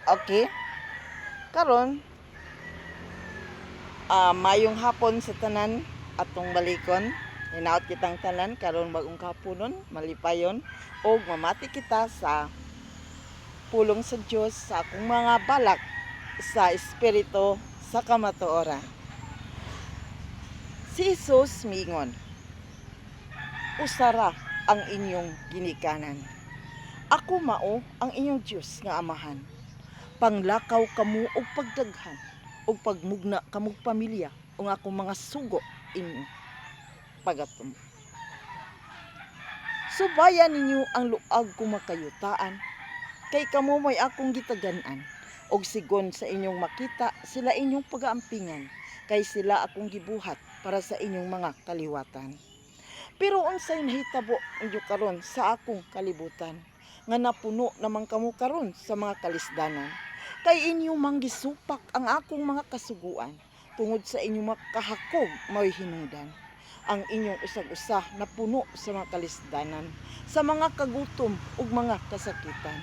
Okay? Karon, mayong hapon sa tanan atong balikon. Hinaot kitang tanan karon bagong kahaponon, malipayon og mamati kita sa pulong sa Dios sa akong mga balak sa espiritu sa kamatuoran. Si Jesus miingon, "Usara ang inyong ginikanan. Ako mao ang inyong Dios nga Amahan. Panglakaw kamo og pagdaghan og pagmugna kamog pamilya ug akong mga sugo inyo pagatum. Subayan ninyo ang luag kong makayutaan, kay kamo may akong gitagan-an, og sigon sa inyong makita sila inyong pagaampingan, kay sila akong gibuhat para sa inyong mga kaliwatan. Pero unsay nahitabo inyo karon sa akong kalibutan, nga napuno naman kamo karon sa mga kalisdanan? Kay inyo mang gisupak ang akong mga kasuguan, tungod sa inyong mga kahakog mao'y hinungdan. Ang inyong usag-usa napuno sa mga kalisdanan, sa mga kagutom ug mga kasakitan.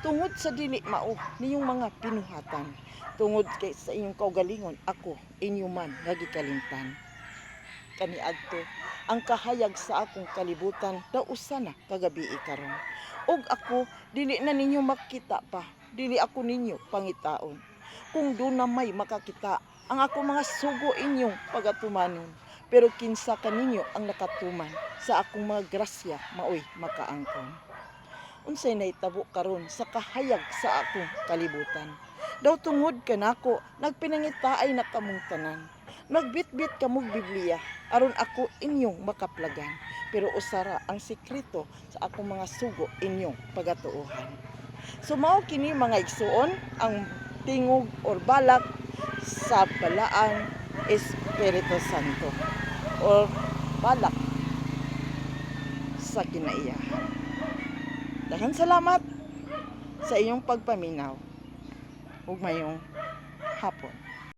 Tungod sa dili mao ninyong mga binuhatan, tungod kay sa inyong kaugalingon ako inyo man nga gikalimtan. Kaniadto ang kahayag sa akong kalibutan daw usa na kagabii karon. Ug ako dili na ninyo makita pa, dili ako ninyo pangitaon. Kung duna may makakita, ang akong mga sugo inyong pagatumanon. Pero kinsa kaninyo ang nakatuman sa akong mga grasya maoy makaangkon. Unsay nahitabo karon sa kahayag sa akong kalibutan? Daw tungod kanako nagpinangitaay na kamong tanan. Nagbitbit kamog Biblia aron ako inyong makaplagan. Pero usara ang sekreto sa akong mga sugo inyong pagatuohan?" So mao kini, mga igsuon, ang tingog or balak sa Balaang Espiritu Santo or balak sa kinaiyahan. Daghang salamat sa inyong pagpaminaw ug mayong hapon.